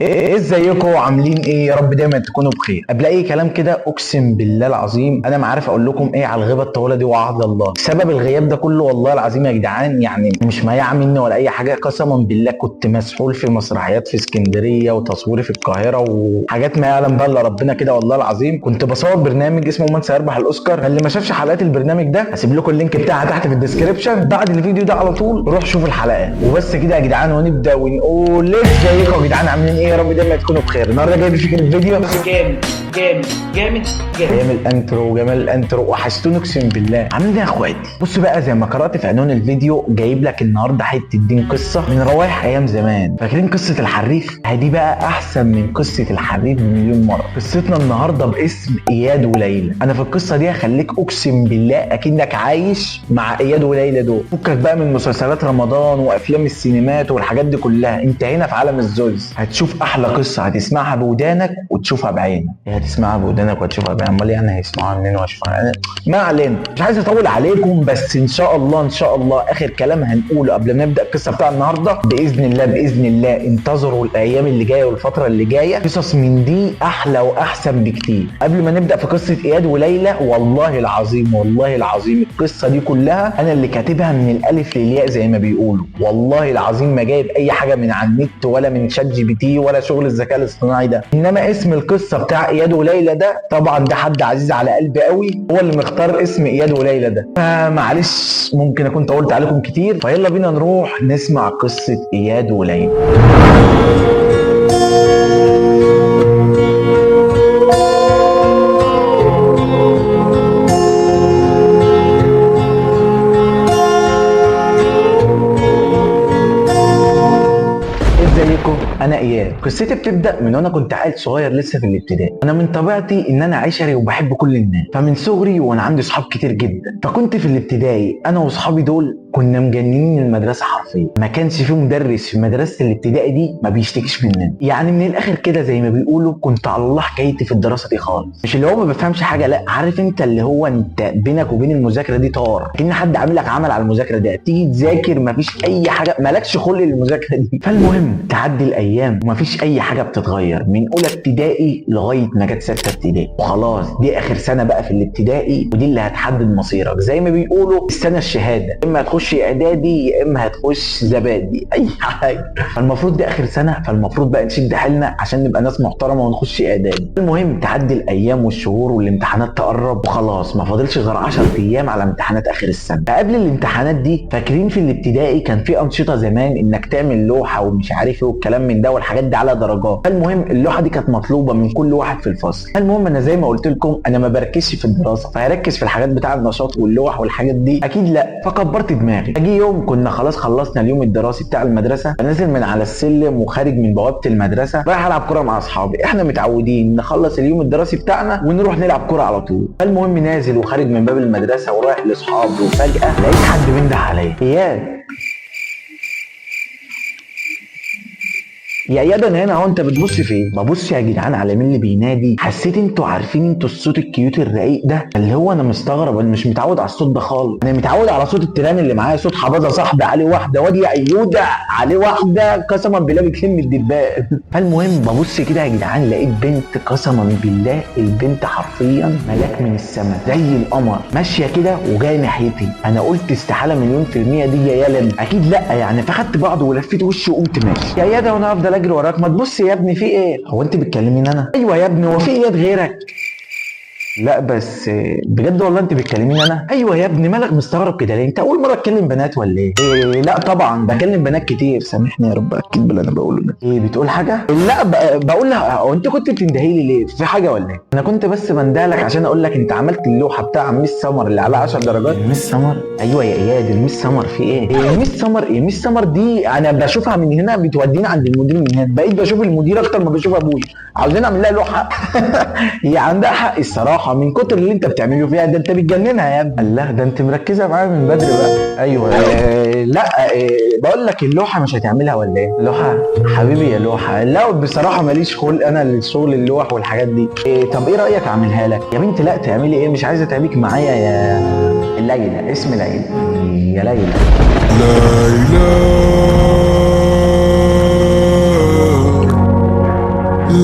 ايه ازيكم عاملين ايه؟ يا رب دايما تكونوا بخير. قبل اي كلام كده اقسم بالله العظيم انا ما عارف اقول لكم ايه على الغيبة الطويلة دي، وعهد الله سبب الغياب ده كله والله العظيم يا جدعان يعني مش مياعه مني ولا اي حاجة، قسما بالله كنت مسحول في مسرحيات في اسكندرية وتصويري في القاهرة وحاجات ما يعلم بها الا ربنا كده. والله العظيم كنت بصور برنامج اسمه من سيربح الاوسكار، اللي ما شافش حلقات البرنامج ده هسيب لكم ال link بتاعها تحت في ال description. بعد الفيديو ده على طول روح شوف الحلقات. وبس كده يا جدعان، ونبدا ونقول ازيكم يا جدعان عاملين ايه؟ يا رب دايما تكونوا بخير. النهارده جايب فكرة فيديو جامد جامد جامد جامد. جمال ال intro وجمال ال intro، وحشتوني اقسم بالله. عاملين ايه يا اخواتي؟ بصوا بقى، زي ما قرات في عنوان الفيديو جايب لك النهارده حتة دين قصة من روايح ايام زمان. فاكرين قصة الحريف؟ هدي بقى احسن من قصة الحريف بمليون مرة. قصتنا النهارده باسم اياد وليلى. انا في القصة دي هخليك اقسم بالله اكنك عايش مع اياد وليلى دول. فكك بقى من مسلسلات رمضان وافلام السينمات والحاجات دي كلها، انت هنا في عالم الزوز هتشوف احلى قصة، هتسمعها بودانك وتشوفها بعينك. ايه هتسمعها بودانك وتشوفها بعينك؟ امال يعني هيسمعوها منين وهشوفها منين؟ ما علينا، مش عايز اطول عليكم، بس ان شاء الله ان شاء الله اخر كلام هنقوله قبل ما نبدا القصة بتاع النهارده باذن الله باذن الله انتظروا الايام اللي جاية والفترة اللي جاية قصص من دي احلى واحسن بكتير. قبل ما نبدا في قصة اياد وليلى، والله العظيم والله العظيم القصة دي كلها انا اللي كاتبها من الالف للياء زي ما بيقولوا. والله العظيم ما جايب اي حاجة من على النت ولا من ChatGPT ولا شغل الذكاء الاصطناعي ده. انما اسم القصة بتاع اياد وليلى ده طبعا ده حد عزيز على قلبي قوي، هو اللي مختار اسم اياد وليلى ده. فمعلش ممكن اكون طولت عليكم كتير، فيلا بينا نروح نسمع قصة اياد وليلى. ازيكم؟ انا اياد. قصتي بتبدا من وانا كنت عيل صغير لسه في الابتدائي. انا من طبيعتي ان انا عشري وبحب كل الناس، فمن صغري وانا عندي صحاب كتير جدا. فكنت في الابتدائي انا واصحابي دول كنا مجننين المدرسة حرفيا، ما كانش في مدرس في مدرسه الابتدائي دي ما بيشتكيش مننا. يعني من الاخر كده زي ما بيقولوا كنت على الله حكايتي في الدراسة دي خالص. مش اللي هو ما بفهمش حاجة، لا، عارف انت اللي هو انت بينك وبين المذاكرة دي طار، كأن حد عامل لك عمل على المذاكرة دي، تيجي تذاكر ما فيش اي حاجة، مالكش خلق للمذاكره دي. فالمهم تعدي الايام ومفيش اي حاجة بتتغير من اولى ابتدائي لغاية ما جت ستة ابتدائي، وخلاص دي اخر سنة بقى في الابتدائي، ودي اللي هتحدد مصيرك زي ما بيقولوا السنة الشهادة، اما هتخش اعدادي يا اما هتخش زبادي اي حاجة. فالمفروض دي اخر سنة، فالمفروض بقى نشد حيلنا عشان نبقى ناس محترمه ونخش اعدادي. المهم تعدي الايام والشهور والامتحانات تقرب، وخلاص ما فاضلش غير 10 ايام على امتحانات اخر السنة. فقبل الامتحانات دي فاكرين في الابتدائي كان في انشطة زمان انك تعمل لوحة ومش عارف ايه والكلام من ده والحاجات دي على درجات. فالمهم اللوحة دي كانت مطلوبه من كل واحد في الفصل. المهم انا زي ما قلت لكم انا ما بركزش في الدراسة، فهركز في الحاجات بتاع النشاط واللوح والحاجات دي اكيد لا. فكبرت دماغي. اجي يوم كنا خلاص خلصنا اليوم الدراسي بتاع المدرسة، فنازل من على السلم وخارج من بوابه المدرسة رايح العب كورة مع اصحابي. احنا متعودين نخلص اليوم الدراسي بتاعنا ونروح نلعب كورة على طول. فالمهم نازل وخارج من باب المدرسة ورايح لاصحابي، وفجاة لقيت حد بينده عليا: اياد يا اياد انا هنا اهو، انت بتبص فين؟ ببص يا جدعان على مين اللي بينادي. حسيت انتوا عارفين انتوا الصوت ال cute الرقيق ده، اللي هو انا مستغرب، انا مش متعود على الصوت ده خالص. انا متعود على صوت التيران اللي معايا، صوت حبازه صاحبي عليه واحدة، وادي يا ايوده عليه واحدة، قسما بالله بتلم الدبان. فالمهم ببص كده يا جدعان لقيت بنت، قسما بالله البنت حرفيا ملاك من السماء زي القمر، ماشية كده وجاية ناحيتي. انا قلت استحالة مليون في المية دي يا يالا، اكيد لا يعني. فخدت بعض ولفيت وشي وقمت ماشي. يا اياد وانا افضل اجري وراك، ما تبص يا ابني في ايه؟ هو انت بتكلميني انا؟ ايوه يا ابني، هو في اياد غيرك؟ لا بس بجد والله انت بتكلميني انا؟ ايوه يا ابني، مالك مستغرب كده ليه؟ انت اول مرة تكلم بنات ولا ايه؟ إيه لا طبعا بكلم بنات كتير. سامحني يا رب اكيد باللي انا بقوله ده. ايه بتقول حاجة؟ لا بقول لها هو انت كنت بتندهي لي ليه؟ في حاجة ولا ايه؟ انا كنت بس بندهلك عشان اقول لك انت عملت اللوحة بتاع ميس سمر اللي عليها 10 درجات. الميس سمر؟ ايوه يا اياد الميس سمر. في ايه؟ إيه ميس سمر؟ ايه ميس سمر دي؟ انا بشوفها من هنا بتوديني عند المدير، من هنا بقيت بشوف المدير اكتر ما بشوف ابويا. عاوزين اعمل لها لوحة. هي عندها حق الصراحة من كتر اللي انت بتعمله فيها ده، انت بتجننها يا ابني. الله ده انت مركزه معايا من بدري بقى. ايوه لا بقول لك اللوحة مش هتعملها ولا ايه؟ لوحة حبيبي يا لوحة، لا بصراحة ماليش خلق انا للشغل اللوح والحاجات دي. طب ايه رايك اعملها لك يا بنت؟ لا تعملي ايه، مش عايزه تعبيك معايا يا ليلى. اسم ليلى يا ليلى. ليلى. لا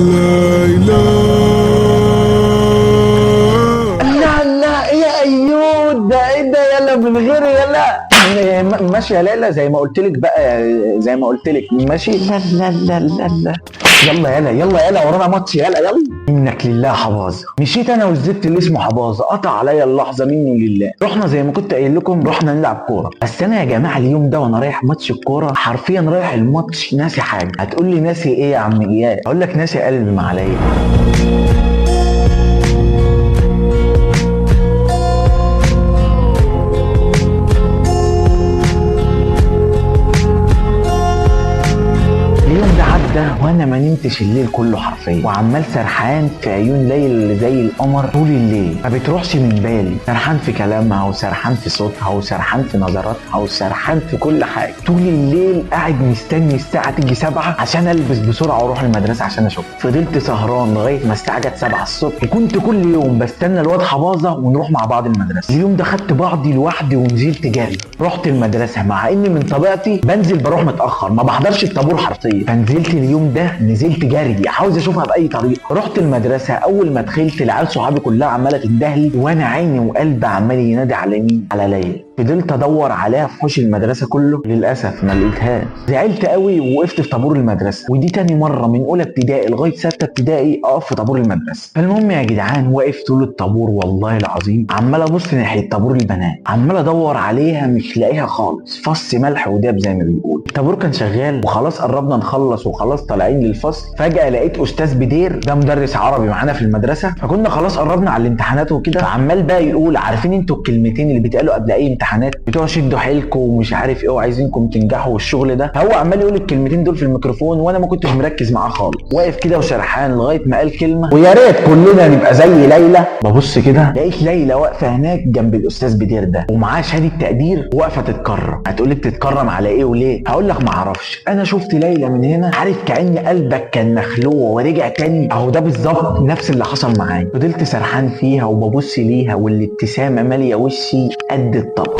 لا يا ايوه ده ايه ده؟ يلا من غير يلا ماشي يا ليلى، زي ما قلت لك بقى، زي ما قلت لك ماشي. لا لا لا لا لا، يلا يلا يلا يلا، ورانا ماتش، يلا يلا. منك لله حباظه. مشيت انا والزفت اللي اسمه حباظه، قطع عليا اللحظة مني لله. رحنا زي ما كنت قايل لكم، رحنا نلعب كورة. بس انا يا جماعة اليوم ده وانا رايح ماتش الكورة، حرفيا رايح الماتش ناسي حاجة. هتقول لي ناسي ايه يا عم اياد؟ اقول لك ناسي قلبي ما عليا. اليوم ده عدى وانا ما نمتش الليل كله حرفيا، وعمال سرحان في عيون ليلى اللي زي القمر طول الليل، ما بتروحش من بالي. سرحان في كلامها، وسرحان في صوتها، وسرحان في نظراتها، وسرحان في كل حاجة. طول الليل قاعد مستني الساعة تيجي 7 عشان البس بسرعة واروح المدرسة عشان اشوفها. فضلت سهران لغاية ما الساعة جت 7 الصبح، وكنت كل يوم بستنى الواد حباظه ونروح مع بعض المدرسة. اليوم ده خدت بعضي لوحدي ونزلت جري، رحت المدرسة، مع ان من طبيعتي بنزل بروح متاخر، ما بحضرش الطابور حرفيا. فنزلت اليوم ده نزلت جري، عاوز اشوفها باي طريقه. رحت المدرسة، اول ما دخلت العيال صحابي كلها عماله تندهلي، وانا عيني وقلبي عمال ينادي على مين؟ على ليلى. فضلت ادور عليها في حوش المدرسة كله، للاسف ما لقيتهاش. زعلت قوي ووقفت في طابور المدرسة، ودي تاني مرة من اولى ابتدائي لغاية ستة ابتدائي اقف في طابور المدرسة. فالمهم يا جدعان، واقف طول الطابور والله العظيم عمال ابص ناحية طابور البنات، عمال ادور عليها مش لاقيها خالص. فص ملح وداب زي ما بيقول. الطابور كان شغال وخلاص قربنا نخلص وخلاص طالعين للفصل. فجاة لقيت استاذ بدير، ده مدرس عربي معانا في المدرسة، فكنا خلاص قربنا على الامتحانات وكده. فعمال بقى يقول، عارفين انتوا الكلمتين اللي بيتقالوا قبل اي امتحانات، بتوع شدوا حيلكم ومش عارف ايه وعايزينكم تنجحوا والشغل ده. هو عمال يقول الكلمتين دول في الميكروفون وانا ما كنتش مركز معاه خالص، واقف كده وسرحان لغاية ما قال كلمة، ويا ريت كلنا نبقى زي ليلى. ببص كده لقيت ليلى واقفة هناك جنب الاستاذ بدير ده ومعاه شهادة تقدير واقفة تتكرم. هتقولي بتتكرم على ايه وليه؟ هقول لك ما اعرفش. انا شفت ليلى من هنا، عارف كأن قلبك كان مخلوع ورجع تاني، اهو ده بالظبط نفس اللي حصل معايا. فضلت سرحان فيها وببص ليها والابتسامة ماليه وشي قد الطبق.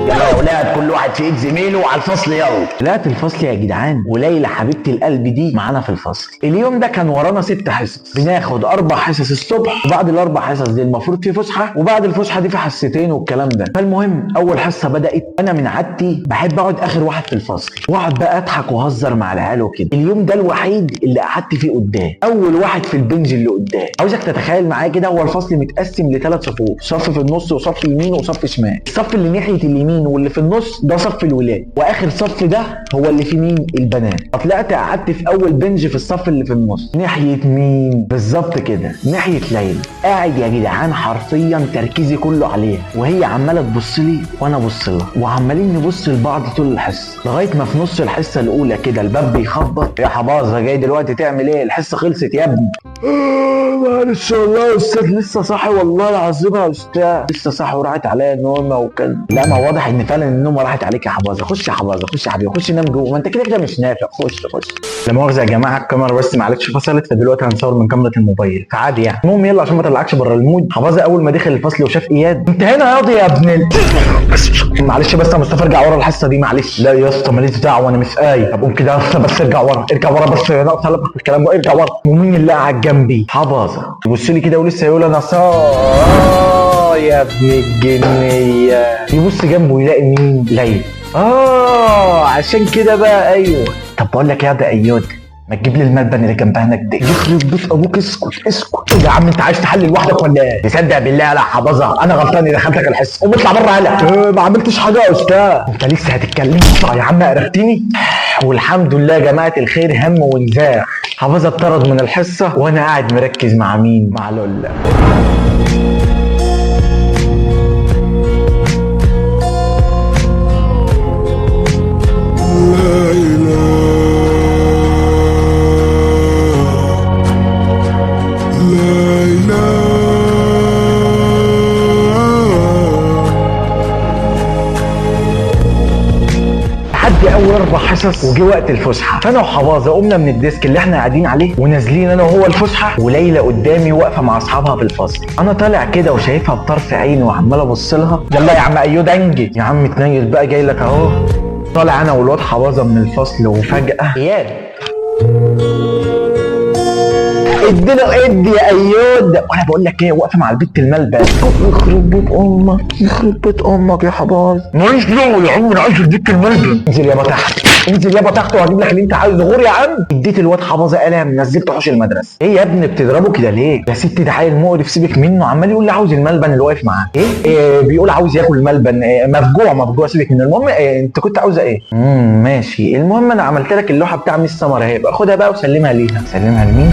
يلا يا ولاد، كل واحد في ايد زميله على الفصل. يلا طلعت الفصل يا جدعان، وليلى حبيبه القلب دي معانا في الفصل. اليوم ده كان ورانا 6 حصص، بناخد 4 حصص الصبح، وبعد ال4 حصص دي المفروض في فسحة، وبعد الفسحة دي في حصتين والكلام ده. فالمهم اول حصة بدات، انا من عادتي بحب اقعد اخر واحد في الفصل، واقعد بقى اضحك واهزر مع العيال وكده. اليوم ده الوحيد اللي قعدت فيه قدام، اول واحد في البنج اللي قدام. عاوزك تتخيل معايا كده، هو الفصل متقسم ل3 صفوف، صف في النص وصف يمين وصف شمال. الصف اللي ناحية اليمين واللي في النص ده صف الولاد، واخر صف ده هو اللي في مين؟ البنات. فطلعت قعدت في اول بنج في الصف اللي في النص، ناحية مين بالظبط كده؟ ناحية ليلى. قاعد يا جدعان حرفيا تركيزي كله عليها، وهي عماله تبص لي وانا ابص لها، وعمالين نبص لبعض طول الحصة، لغاية ما في نص الحصة الاولى كده الباب بيخبط. يا حباظه جاي دلوقتي تعمل ايه؟ الحصة خلصت يا ابني. معلش والله يا استاذ لسه صاحي، والله العظيم يا استاذ لسه صاحي وراحت عليا النومة وكان. لا ما واضح ان فعلا النومة راحت عليك يا حباظه. خش يا حباظه، خش يا حبيبي، خش نام جوه، ما انت كده كده مش نافع. خش خش. لا مؤاخذة يا جماعة الكاميرا بس معلش فصلت، فدلوقتي هنصور من كاميرا الموبايل فعادي يعني. المهم يلا عشان ما اطلعكش بره ال mood. حباظه اول ما دخل الفصل وشاف اياد، انت هنا ياضي يا ابن معلش بس يا مصطفى ارجع ورا الحصة دي معلش. لا يا اسطى ماليش دعوه انا مش قايل. طب قوم كده يا اسطى بس ارجع ورا، ارجع ورا بس يا ناقص الكلام ده، ارجع ورا. ومين اللي قاعد جنبي؟ حباظه. يبص لي كده ولسه يقول انا صا يا ابن الجنيه. يبص جنبه يلاقي مين؟ ليلى. عشان كده بقى. ايوه طب بقول لك يا ده ايود، ما تجيب لي الملبن اللي جنبها هناك دي. يخرب بيت ابوك، اسكت اسكت. ايه يا عم انت عايز تحلل لوحدك ولا ايه؟ تصدق بالله يا حباظه انا غلطان اني دخلتك الحصة. قوم اطلع بره يلا. ما عملتش حاجة يا استاذ. انت لسه هتتكلم؟ اطلع يا عم قرفتني. والحمد لله يا جماعة الخير هم ونزاع. حباظه اتطرد من الحصة وانا قاعد مركز مع مين؟ مع لولا. عدي اول 4 حصص وجي وقت الفسحة، فانا وحباظه قمنا من ال desk اللي احنا قاعدين عليه ونازلين انا وهو الفسحة، وليلى قدامي واقفة مع اصحابها في الفصل. انا طالع كده وشايفها بطرف عيني وعمال ابص لها، يلا يا عم ايود انجز يا عم اتنيل بقى جاي لك اهو. طالع انا والواد حباظه من الفصل وفجاة اياد اديله ادي يا ايود، وانا بقول لك ايه واقفة مع البت الملبن. يخرب بيت امك يخرب بيت امك يا حباظ، ماليش دعوه يا عم، انا عايز البت الملبن. انزل يابا تحت، انزل يابا تحت وهجيب لك اللي انت عايزه. غور يا عم. اديت الواد حباظه قلم نزلته حوش المدرسة. ايه يا ابني بتضربه كده ليه؟ يا ستي ده عيل مقرف سيبك منه، عمال يقول لي عاوز الملبن اللي واقف معاه. ايه بيقول عاوز ياكل ملبن، إيه مفجوع مفجوع سيبك منه. المهم إيه انت كنت عاوزه ايه؟ ماشي. المهم انا عملت لك اللوحة بتاع ميس سمر اهي، بقى خدها بقى وسلمها ليها. سلمها لمين؟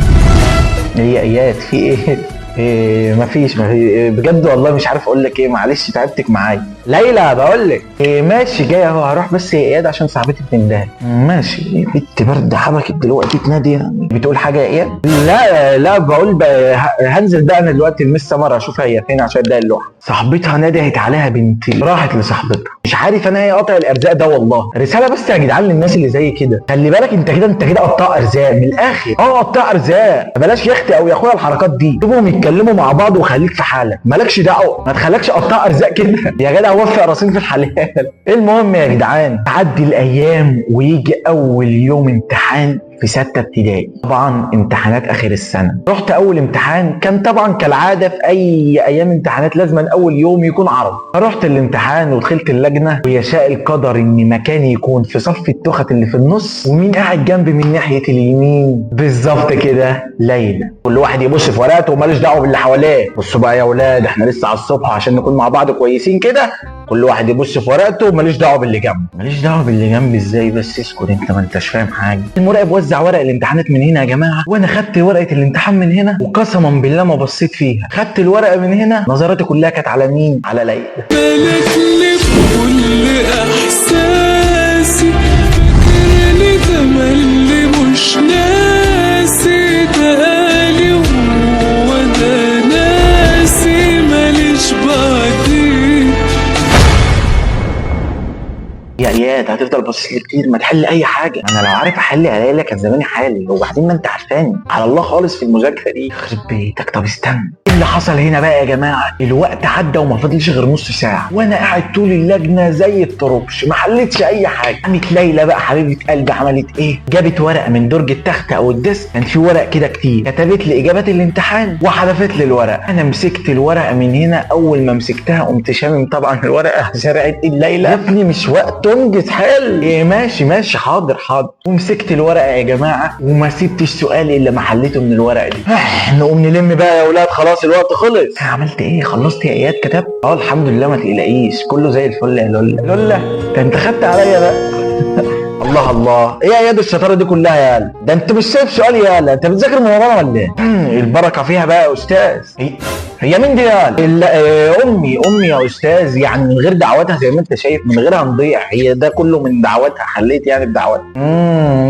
ايه يا اياد في ايه؟ إيه مفيش إيه بجد والله مش عارف اقول لك ايه، معلش تعبتك معايا. ليلى بقول لك إيه ماشي جاي اهو، هروح بس يا اياد عشان صاحبتي بتندهلي. ماشي. بنت برد حبكت دلوقتي تنادي يعني. بتقول حاجة يا اياد؟ لا لا بقول بقى هنزل بقى انا دلوقتي المس سمر اشوفها هي فين عشان اديها اللوحة. صاحبتها ندهت عليها بنتي، راحت لصاحبتها. مش عارف انا ايه قطع الارزاق ده والله. رسالة بس يا جدعان للناس اللي زي كده، خلي بالك انت كده انت كده قطاع ارزاق من الاخر. قطاع ارزاق، بلاش يا اختي او يا اخويا الحركات دي، سيبهم يتكلموا مع بعض وخليك في حالك، مالكش دعوه، ما تخليكش قطاع ارزاق كده يا جدع، وفق راسين في الحلال. المهم يا جدعان تعدي الايام ويجي اول يوم امتحان في 6 ابتدائي، طبعا امتحانات اخر السنة. رحت اول امتحان، كان طبعا كالعادة في اي ايام امتحانات لازم اول يوم يكون عربي. فرحت الامتحان ودخلت اللجنة، ويشاء القدر ان مكاني يكون في صف التخت اللي في النص، ومين قاعد جنبي من ناحية اليمين بالظبط كده؟ ليلى. كل واحد يبص في ورقته ومالوش دعوه باللي حواليه. بصوا بقى يا اولاد، احنا لسه على الصبح عشان نكون مع بعض كويسين كده، كل واحد يبص في ورقته وماليش دعوه باللي جنبه. ماليش دعوه باللي جنبي ازاي بس؟ اسكت انت ما انتش فاهم حاجة. المراقب وزع ورق الامتحانات من هنا يا جماعة، وانا خدت ورقة الامتحان من هنا، وقسما بالله ما بصيت فيها. خدت الورقة من هنا، نظراتي كلها كانت على مين؟ على ليلى. ملكني بكل احساسي، فاكرني تملي مش ناسي، ده وانا ناسي ماليش بعدين. يا اياد هتفضل باصص لي كتير، ما تحل اي حاجة. انا لو عارف احل يا ليلى كان زماني حالي، وبعدين ما انت عارفاني على الله خالص في المذاكرة دي. يخرب بيتك. طب استنى، ايه اللي حصل هنا بقى يا جماعة؟ الوقت عدى وما فاضلش غير نص ساعة، وانا قاعد طول اللجنة زي الطربش ما حلتش اي حاجة. قامت ليلى بقى حبيبه قلبي عملت ايه؟ جابت ورقة من درج التخت او ال desk، كان في ورق كده كتير، كتبت لي اجابات الامتحان وحذفت لي الورقة. انا مسكت الورقة من هنا، اول ما مسكتها قمت شامم طبعا الورقة زرعت ايد ليلى. يا ابني مش وقت انجز حل. إيه ماشي ماشي حاضر حاضر. ومسكت الورقة يا جماعة وما سبتش سؤال الا ما حليته من الورقة دي. نقوم نلم بقى يا اولاد، خلاص الوقت خلص. عملت ايه؟ خلصت يا اياد؟ كتبت؟ الحمد لله ما تقلقيش كله زي الفل يا لولا. لولا ده انت خدت عليا بقى. الله الله، ايه يا اياد الشطارة دي كلها يا يالا؟ ده انت مش سايب سؤال يا يالا، انت بتذاكر من ورانا ولا ايه؟ البركة فيها بقى يا استاذ. هي مين دي يالا؟ امي يا استاذ، يعني من غير دعواتها زي ما انت شايف، من غيرها نضيع، هي ده كله من دعواتها، حليت يعني بدعواتها.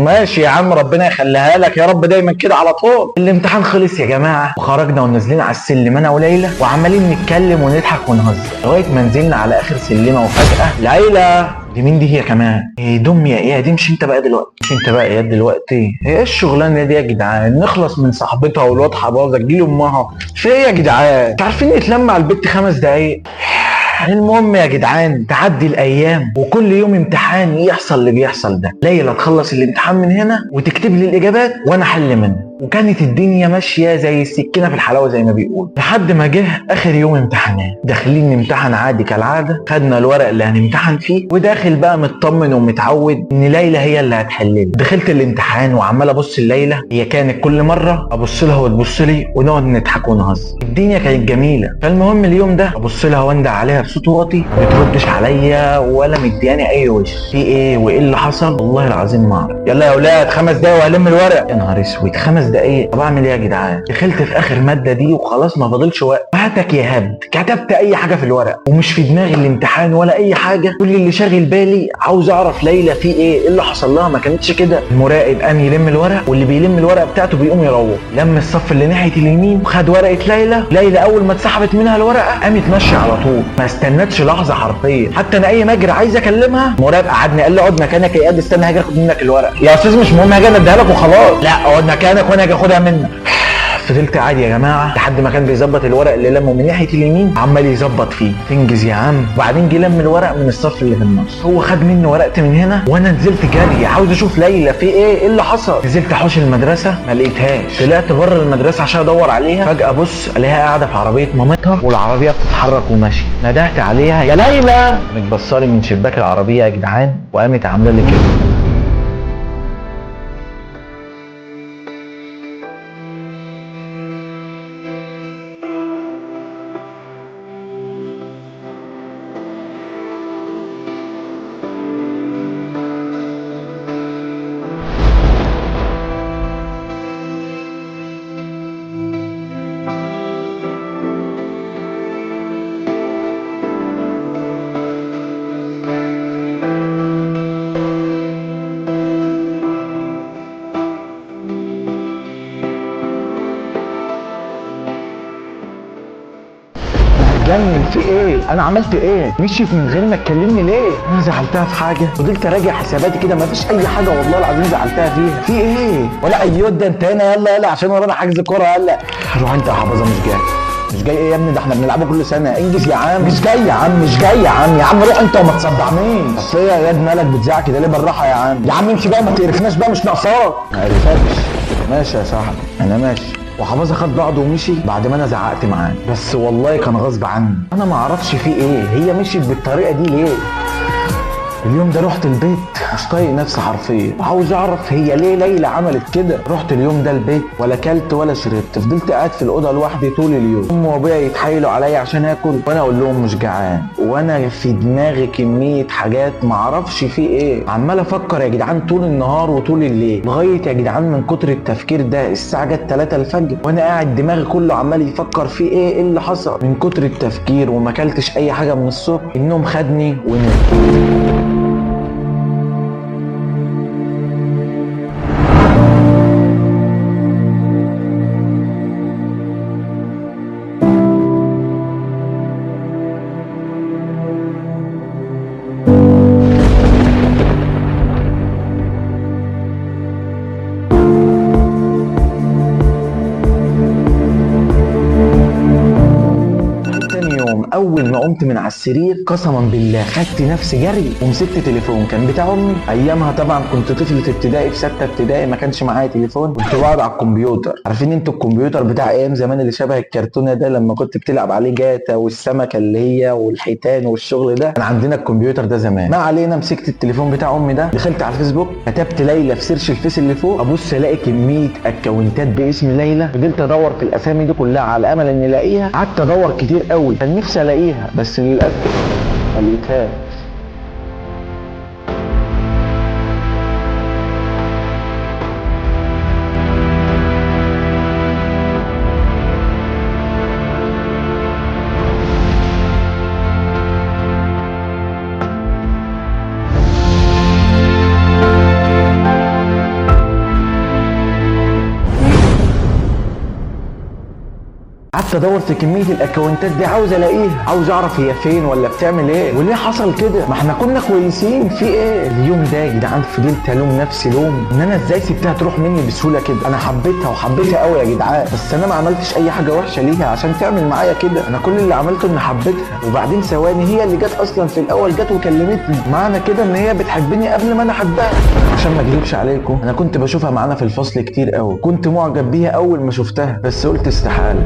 ماشي يا عم، ربنا يخليها لك يا رب دايما كده على طول. الامتحان خلص يا جماعة وخرجنا ونازلين على السلم انا وليلى، وعمالين نتكلم ونضحك ونهزر لغاية ما نزلنا على اخر سلمه، وفجاة ليلى دي مين دي هي كمان؟ ايه دم يا ايه دي؟ مش انت بقى دلوقتي، مش انت بقى يا دلوقتي؟ ايه الشغلانة دي يا جدعان؟ نخلص من صاحبتها والواد حباظه تجيلي امها، في ايه يا جدعان؟ مش عارفين نتلم على البت 5 دقايق. المهم يا جدعان تعدي الايام وكل يوم امتحان يحصل اللي بيحصل ده، ليلى تخلص الامتحان من هنا وتكتب لي الاجابات وانا احل منها، وكانت الدنيا ماشية زي السكينة في الحلاوة زي ما بيقول، لحد ما جه اخر يوم امتحانات. داخلين نمتحن عادي كالعادة، خدنا الورق اللي هنمتحن فيه، وداخل بقى مطمن ومتعود ان ليلى هي اللي هتحل لي. دخلت الامتحان وعمال ابص لليلى، هي كانت كل مرة ابص لها وتبص لي ونقعد نضحك ونهزر، الدنيا كانت جميلة. فالمهم اليوم ده ابص لها واندع عليها بصوت واطي، ما بتردش عليا ولا مدياني اي وش. في ايه وايه اللي حصل؟ والله العظيم ما اعرف. يلا يا اولاد 5 دقايق وهلم الورق. يا نهار اسود، 5 5 دقايق. طب اعمل ايه يا جدعان؟ دخلت في اخر مادة دي وخلاص ما فاضلش وقت. هاتك يا هبد، كتبت اي حاجة في الورق ومش في دماغي الامتحان ولا اي حاجة. كل اللي شاغل بالي عاوز اعرف ليلى في ايه، اللي حصل لها، ما كانتش كده. المراقب قام يلم الورق، واللي بيلم الورقة بتاعته بيقوم يروح. لم الصف اللي ناحية اليمين وخد ورقة ليلى. ليلى اول ما اتسحبت منها الورقة قامت ماشية على طول، ما استنتش لحظة حرفيا. حتى انا اي ما اجري عايز اكلمها المراقب قعدني قال لي اقعد مكانك يا اياد، استنى هاجي اخد منك الورقة. يا استاذ مش مهم، هاجي انا اديها لك وخلاص. لا اقعد مكانك وانا هاجي اخدها منك. فضلت قاعد يا جماعة لحد ما كان بيظبط الورق اللي لمه من ناحية اليمين، عمال يظبط فيه، تنجز يا عم. وبعدين جه لم الورق من الصف اللي في النص، هو خد مني ورقتي من هنا وانا نزلت جري عاوز اشوف ليلى في ايه، ايه اللي حصل. نزلت حوش المدرسة ما لقيتهاش، طلعت بره المدرسة عشان ادور عليها. فجاة بص الاقيها قاعدة في عربية مامتها والعربية بتتحرك وماشية. ندهت عليها يا ليلى، متبصري من شباك العربية يا جدعان، وقامت عامله لي كده. هتجنن في ايه؟ انا عملت ايه؟ مشيت من غير ما تكلمني ليه؟ انا زعلتها في حاجة؟ فضلت اراجع حساباتي كده مفيش اي حاجة والله العظيم زعلتها فيها. في ايه؟ ولا ايوه ده انت هنا، يلا يلا عشان ورانا حجز كورة، يلا روح انت يا حافظه. مش جاي، مش جاي ايه يا ابني؟ ده احنا بنلعبه كل سنة. انجز يا عم. مش جاي يا عم، مش جاي يا عم، يا عم روح انت وما تصدعنيش. اصل ايه يا ياد مالك بتزعق كده ليه؟ بالراحة يا عم، يا عم امشي بقى ما تقرفناش بقى، مش ناقصاك. ما قرفكش. ماشي يا صاحبي انا ماشي. وحفاظه خد بعضه ومشي بعد ما انا زعقت معاه، بس والله كان غصب عني، انا ما اعرفش في ايه، هي مشيت بالطريقة دي ليه؟ اليوم ده رحت البيت مش طايق نفسي حرفيا، وعاوز اعرف هي ليه ليلى عملت كده. رحت اليوم ده البيت ولا كلت ولا شربت، فضلت قاعد في الاوضة لوحدي طول اليوم. امي وابويا يتحايلوا عليا عشان اكل وانا اقول لهم مش جعان، وانا في دماغي كمية حاجات ما اعرفش في ايه. عمال افكر يا جدعان طول النهار وطول الليل، لغاية يا جدعان من كتر التفكير ده الساعة جت 3 الفجر وانا قاعد دماغي كله عمال يفكر في ايه، ايه اللي حصل. من كتر التفكير وما اكلتش اي حاجة من الصبح، النوم خدني ونمت. تاني يوم اول ما قمت من على السرير قسما بالله خدت نفسي جري ومسكت تليفون كان بتاع امي ايامها. طبعا كنت طفل في ابتدائي، في 6 ابتدائي، ما كانش معايا تليفون، كنت بقعد على الكمبيوتر. عارفين انتوا الكمبيوتر بتاع ايام زمان اللي شبه الكرتونه ده، لما كنت بتلعب عليه جاتا والسمكه اللي هي والحيتان والشغل ده، كان عندنا الكمبيوتر ده زمان. ما علينا، مسكت التليفون بتاع امي ده، دخلت على الفيسبوك، كتبت ليلى في search الفيس اللي فوق، ابص الاقي كمية اكونتات باسم ليلى. فضلت ادور في الاسامي دي كلها على امل اني الاقيها. قعدت ادور كتير قوي، كان نفسي الاقيها بس للاسف ما لقيتهاش. قعدت ادور في كمية الاكونتات دي عاوز الاقيها، عاوز اعرف هي فين ولا بتعمل ايه وليه حصل كده، ما احنا كنا كويسين في ايه. اليوم ده يا جدعان فضلت الوم نفسي لوم ان انا ازاي سبتها تروح مني بسهولة كده. انا حبيتها وحبيتها قوي يا جدعان، بس انا ما عملتش اي حاجة وحشة ليها عشان تعمل معايا كده. انا كل اللي عملته ان حبيتها، وبعدين ثواني هي اللي جت اصلا في الاول، جت وكلمتني، معنى كده ان هي بتحبني قبل ما انا احبها. عشان ما اكذبش عليكم انا كنت بشوفها معانا في الفصل كتير قوي، كنت معجب بيها اول ما شفتها، بس قلت استحالة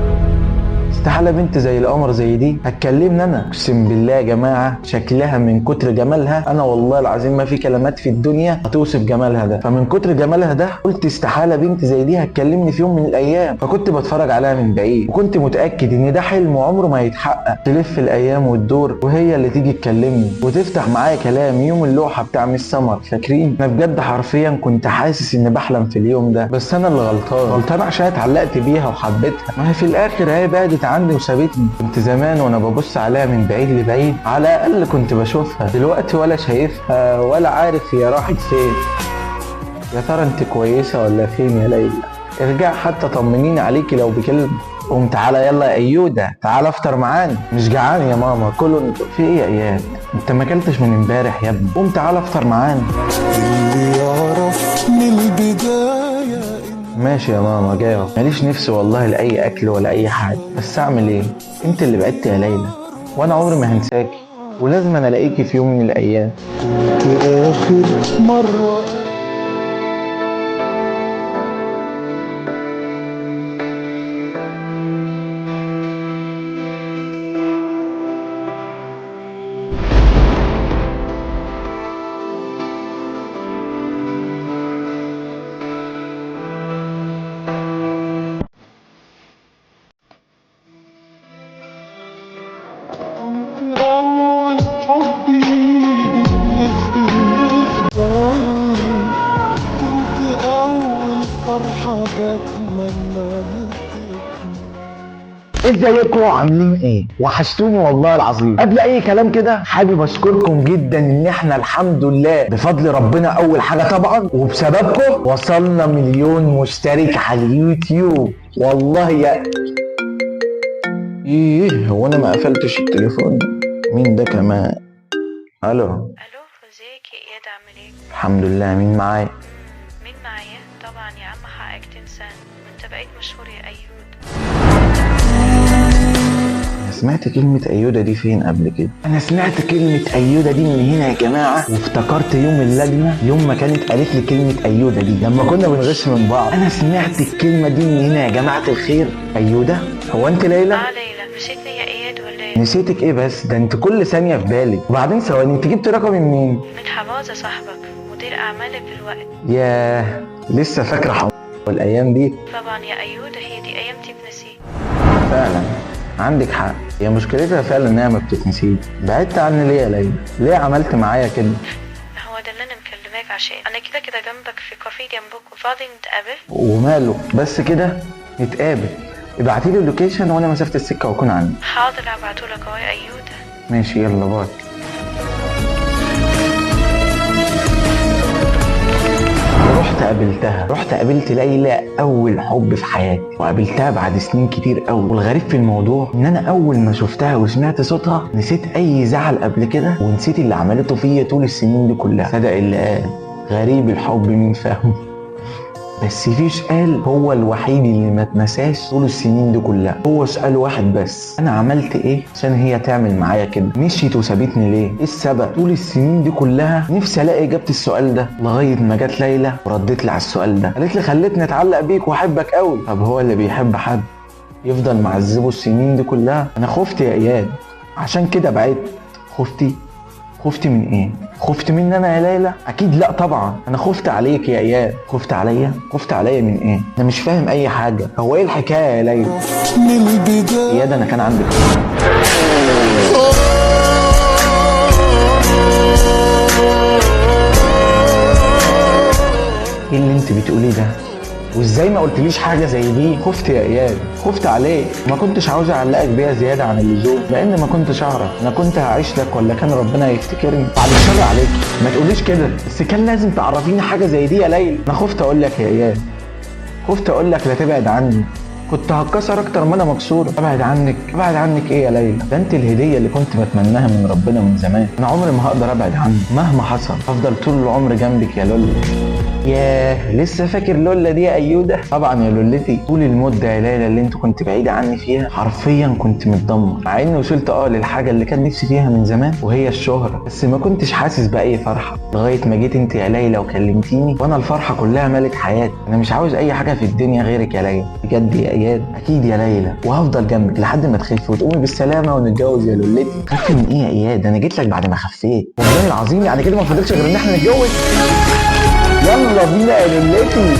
استحالة بنت زي القمر زي دي هتكلمني انا. اقسم بالله يا جماعة شكلها من كتر جمالها، انا والله العظيم ما في كلمات في الدنيا هتوصف جمالها ده. فمن كتر جمالها ده قلت استحالة بنت زي دي هتكلمني في يوم من الايام. فكنت بتفرج عليها من بعيد وكنت متاكد ان ده حلم وعمره ما هيتحقق. تلف الايام والدور وهي اللي تيجي تكلمني وتفتح معايا كلام يوم اللوحة بتاع مس سمر، فاكرين؟ انا بجد حرفيا كنت حاسس ان بحلم في اليوم ده، بس انا اللي غلطان عشان اتعلقت بيها وحبيتها. ما هي في الاخر هي بعدت عني وسابتني. كنت زمان وانا ببص عليها من بعيد لبعيد على الاقل كنت بشوفها، دلوقتي ولا شايفها ولا عارف هي راحت فين. يا ترى انت كويسة ولا فين يا ليلى؟ ارجع حتى طمنيني عليكي لو بكلمه. قوم تعالى يلا يا ايوده، تعالى افطر معانا. مش جعان يا ماما، كله في ايه يا اياد؟ انت ما اكلتش من امبارح يا ابني، قوم تعالى افطر معانا. اللي يعرف من البداية. ماشي يا ماما جاي، ماليش نفسي والله لاي اكل ولا اي حاجة، بس اعمل ايه؟ انت اللي بعدت يا ليلى وانا عمري ما هنساكي، ولازم انا الاقيكي في يوم من الايام. كنت آخر مرة ازيكم عاملين ايه؟ وحشتوني والله العظيم. قبل اي كلام كده حابب اشكركم جدا ان احنا الحمد لله بفضل ربنا اول حاجة طبعا وبسببكم وصلنا 1,000,000 مشترك على اليوتيوب. والله يا ايه، هو انا ما قفلتش التليفون؟ مين ده كمان؟ الو الو، ازيك يا اياد؟ عامل ايه؟ الحمد لله. مين معايا؟ مين معايا؟ طبعا يا عم حقك تنسى، انت بقيت مشهور يا ايود. انا سمعت كلمة أيودة دي فين قبل كده؟ أنا سمعت كلمة أيودة دي من هنا يا جماعة، وافتكرت يوم اللجنة يوم ما كانت قالت لي كلمة أيودة دي لما كنا بنغش من بعض. أنا سمعت الكلمة دي من هنا يا جماعة الخير. أيودة؟ هو أنت ليلى؟ اه ليلى. نسيتني يا اياد ولا ايه؟ نسيتك إيه بس؟ ده أنت كل ثانية في بالي. وبعدين ثواني، أنت جبت رقمي منين؟ من حماظة صاحبك مدير اعمالك دلوقتي. ياه لسه فاكرة حماظة الأيام دي؟ طبعا يا ايودة، هي دي ايام تتنسي. فعلا عندك حق، هي مشكلتها فعلا انها ما بتتنسيش. بعدت عني ليه يا ليلى؟ ليه عملت معايا كده؟ هو ده اللي انا مكلماك عشان انا كده كده جنبك في كافيه جنبك وفاضي نتقابل. وماله بس كده نتقابل، ابعتيلي ال location وانا مسافة السكة واكون عندي. حاضر هبعتهولك اهو يا ايودة. ماشي يلا bye. رحت قابلتها، رحت قابلت ليلى اول حب في حياتي، وقابلتها بعد سنين كتير قوي. والغريب في الموضوع ان انا اول ما شفتها وسمعت صوتها نسيت اي زعل قبل كده، ونسيت اللي عملته فيا طول السنين دي كلها. صدق اللي قال غريب الحب مين فاهمه، بس في سؤال هو الوحيد اللي ما اتنساش طول السنين دي كلها، هو سؤال واحد بس: انا عملت ايه عشان هي تعمل معايا كده؟ مشيت وسابتني ليه؟ ايه السبب؟ طول السنين دي كلها نفسي الاقي اجابه السؤال ده، لغاية ما جت ليلى وردت لي على السؤال ده. قالت لي خلتني اتعلق بيك واحبك قوي. طب هو اللي بيحب حد يفضل معذبة السنين دي كلها؟ انا خفت يا اياد، عشان كده بعدت. خفتي؟ خفت من ايه؟ خفت مني انا يا ليلى؟ اكيد لا طبعا، انا خفت عليك يا اياد. خفت عليا؟ خفت عليا من ايه؟ انا مش فاهم اي حاجة، هو ايه الحكاية يا ليلى؟ من البداية اياد انا كان عندي ايه اللي انت بتقوليه ده؟ وازاي ما قلتليش حاجة زي دي؟ خفت يا اياد، خفت عليك، ما كنتش عاوز اعلقك بيها زيادة عن اللزوم، لان ما كنتش اعرف انا كنت هعيش لك ولا كان ربنا يفتكرني. بعد الشر عليك، ما تقوليش كده، بس كان لازم تعرفيني حاجة زي دي يا ليلى. انا خفت اقول لك يا اياد، خفت اقول لك لا تبعد عني، كنت هتكسر اكتر ما انا مكسور. ابعد عنك؟ ابعد عنك ايه يا ليلى؟ ده انت الهدية اللي كنت بتمناها من ربنا من زمان. انا عمري ما هقدر ابعد عنك مهما حصل، هفضل طول العمر جنبك يا لولا. ياه لسه فاكر لولا دي يا ايوده؟ طبعا يا لولتي. طول المدة يا ليلى اللي انت كنت بعيدة عني فيها حرفيا كنت متدمر، مع اني وصلت للحاجة اللي كان نفسي فيها من زمان وهي الشهرة، بس ما كنتش حاسس باي فرحه لغاية ما جيت انت يا ليلى وكلمتيني، وانا الفرحة كلها ملت حياتي. انا مش عاوز اي حاجة في الدنيا غيرك يا ليلى، بجد يا ايوده. اياد؟ اكيد يا ليلى، وهفضل جنبك لحد ما تخفي وتقومي بالسلامة ونتجوز يا لولتي. خف من ايه يا اياد؟ انا جيت لك بعد ما خفيت والله العظيم، يعني كده ما فاضلش غير ان احنا نتجوز. يلا بينا يا لولتي.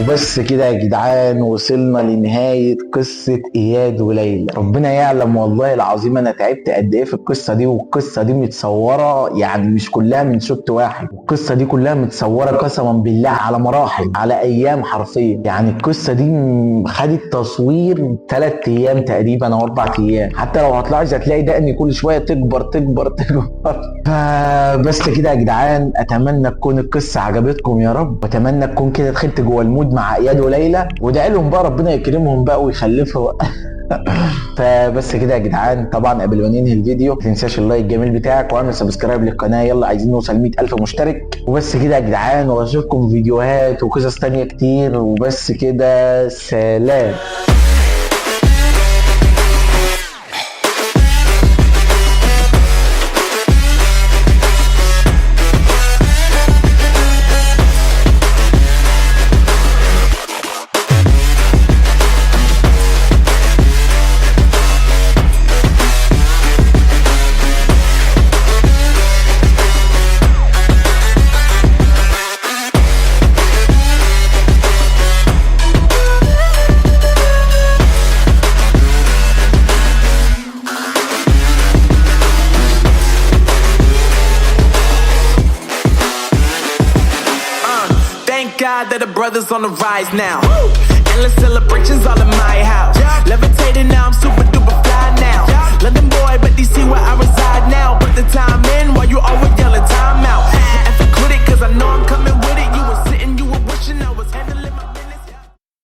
وبس كده يا جدعان، وصلنا لنهاية قصة إياد وليلى. ربنا يعلم والله العظيم أنا تعبت قد إيه في القصة دي، والقصة دي متصورة يعني مش كلها من شوت واحد، والقصة دي كلها متصورة قسما بالله على مراحل، على أيام حرفيا. يعني القصة دي خدت تصوير 3 أيام تقريبا أو 4 أيام، حتى لو هتلاحظ هتلاقي دقني كل شوية تكبر تكبر تكبر. فبس كده يا جدعان، أتمنى تكون القصة عجبتكم يا رب، وأتمنى تكون كده دخلت جوه ال mood مع اياد وليلى، وادعي لهم بقى ربنا يكرمهم بقى ويخلفوا. فبس كده يا جدعان، طبعا قبل ما ننهي الفيديو ما تنساش ال like الجميل بتاعك، واعمل subscribe للقناة، يلا عايزين نوصل 100,000 مشترك. وبس كده يا جدعان، واشوفكم فيديوهات وقصص تانية كتير. وبس كده، سلام. Thank God that the brothers on the rise now. Woo! Endless celebrations all in my house. Yeah. Levitating now, I'm super duper fly now. Yeah. London boy, but DC where I reside now. Put the time in while you always yelling time out. And for quit it, cause I know I'm coming with it. You were sitting, you were wishing I